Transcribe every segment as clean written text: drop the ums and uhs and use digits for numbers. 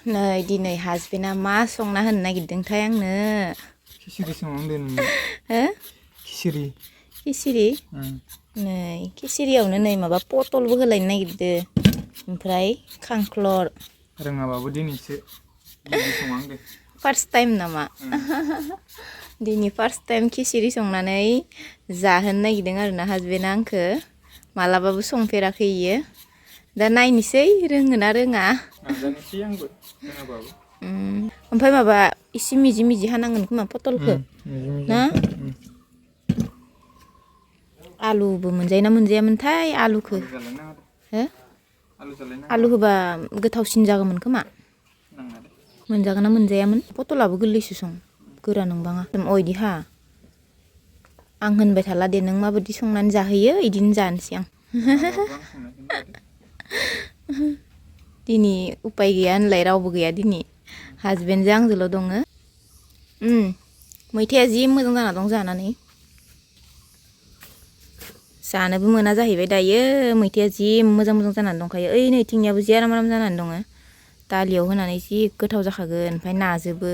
नै दिनै हासबेन्डआ मा संना होनो नागिरदोंथाय आंनो खिसिरि संनांदों नोंनो हो खिसिरि खिसिरि नै खिसिरियावनो नै माबा पटलबो होलायनो नागिरदो ओमफ्राय खांख्लर रोङाबाबो दिनैसो गिबि संहांदो फार्स्ट टाइम नामा दिनै फार्स्ट टाइम खिसिरि संनानै जाहोनो नागिरदों आरोना हासबेन्डआ आंखो मालाबाबो संफेराखै इयो दा नायनोसै रोङोना रोङा नाजानोसै आंबो रोङाबाबो ओमफ्राय माबा एसे मिजि मिजि हानांगोन खोमा पटलखौ ना आलुबो मोनजायोना मोनजायामोनथाय आलुखौ हो आलु होबा गोथावसिन जागौमोन खोमा मोनजागोन ना मोनजायामोन पटलाबो गोरलैसो सं गोरा नंबाङा अ इदि हा आं होनबाय थाला दे नों माबायदि संनानै जाहोयो इदिनो जानोसै आं दिनै उपाय गैया होनलाय रावबो गैया दिनै हासबेन्डजों आंजोंल' दङ मैथाया जि मोजां जाना दं जानानै जानोबो मोना जाहैबाय दायो मैथाया जि मोजां मोजां जानानै दंखायो ओइ नैथिंनियाबो जि आराम आराम जानानै दङ दालियाव होनानै जि गोथाव जाखागोन ओमफ्राय नाजोबो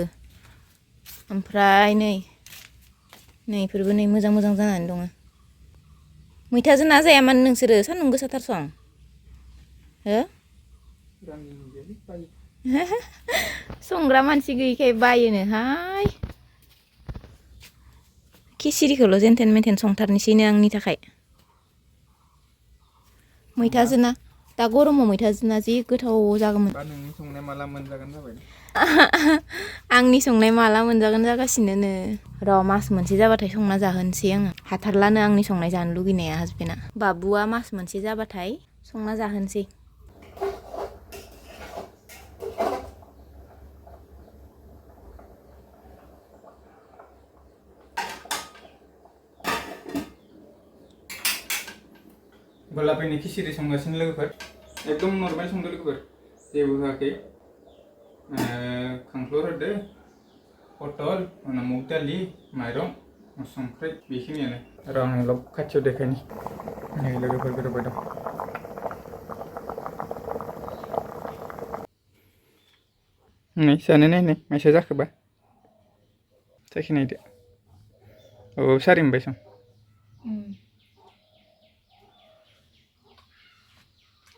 ओमफ्राय नैफोरबो नै मोजां मोजां जानानै दङ मैथाजों ना जायामोन नोंसोरो सान्दुं गोसाथार सं हो संग्रा मानसि गैयिखाय बायोनोहाय खिसिरिखौल' जेनथेन मेनथेन संथारनोसैनो आंनि थाखाय मैथाजों ना दा गरमाव मैथाजों ना जि गोथाव जागौमोन नोंनि संनाय माला मोनजागोन जाबाय आंनि संनाय माला मोनजागोन जागासिनोनो र' मास मोनसे जाबाथाय संना जाहोनोसै आङो हाथारलानो आंनि संनाय जानो लुगैनाया हासबेन्डआ बाबुआ मास मोनसे जाबाथाय संना जाहोनोसै गलापिनि खिसिरि संगासिनो लोगोफोर एकदम नर्मेल संदो लोगोफोर जेबो होआखै खांख्लर होदो पटल मुग दालि माइरं संख्रि बेखिनियानो र' आं ल' खाथियाव देखायनि नै लोगोफोर गोदौबाय दं नै जानो नायनाय मायसा जाखोबा साखिनायदो औ सारि मोनबाय सं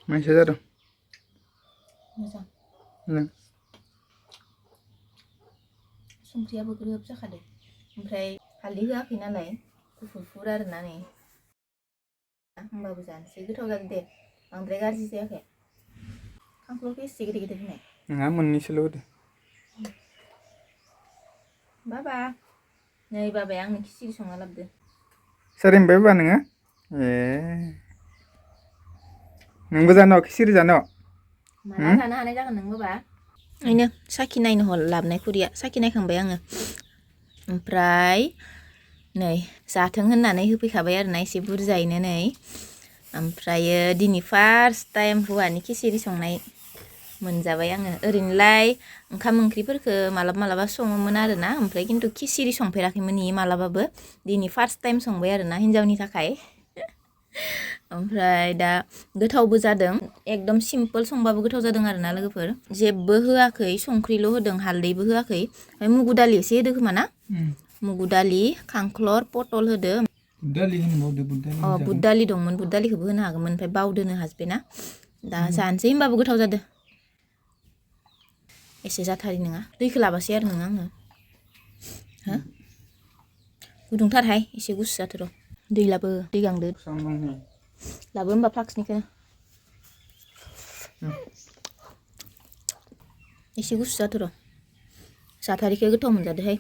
मायसा जादों मोजां मोजां संख्रियाबो ग्रोब जाखादो ओमफ्राय हालदै होआखै नालाय गुफुर आरोना नै होमबाबो जानोसै गोथाव जादों दे बांद्राय गाज्रि जायाखै खांख्लरखौ एसे गिदिर गिदिर होनाय नङा मोननैसोल' होदो बाबा नै बाबाया आंनो खिसिरि संना लाबोदो सारि मोनबाय बाबा नोङो ए नोंबो जानो खिसिरि जानो माला जानो हानाय जागोन नों बाबा ओइनो साखि नायनो हल लाबोनाय खुरिया साखि नायखांबाय आङो ओमफ्राय नै जाथों होननानै होफैखाबाय आरोना एसे बुरजायैनो नै ओमफ्रायो दिनै फार्स्ट टाइम हौवानि खिसिरि संनाय मोनजाबाय आङो ओरैनोलाय ओंखाम ओंख्रिफोरखौ मालाबा मालाबा सङोमोन आरोना ओमफ्राय खिन्थु खिसिरि संफेराखैमोन इयो मालाबाबो दिनै फार्स्ट टाइम संबाय आरोना हिन्जावनि थाखाय ओमफ्राय दा गोथावबो जादों एकदम सिम्पोल संबाबो गोथाव जादों आरोना लोगोफोर जेबो होआखै संख्रिल' होदों हालदैबो होआखै ओमफ्राय मुगु दालि एसे होदो खोमा ना मुगु दालि खांख्लर पटल होदो बुद दालि दंमोन बुद दालिखौबो होनो हागौमोन ओमफ्राय बावदोनो हासबेन्डआ दा जानोसै होमबाबो गोथाव जादों एसे जाथारि नङा दैखौ लाबासै आरो नोङो आङो हो गुदुंथारहाय एसे गुसु जाथो र' दै लाबो दै गांदो लाबो होमबा फ्लाक्सनिखौ एसे गुसु जाथो र' जाथारिखौ गोथाव मोनजादोहाय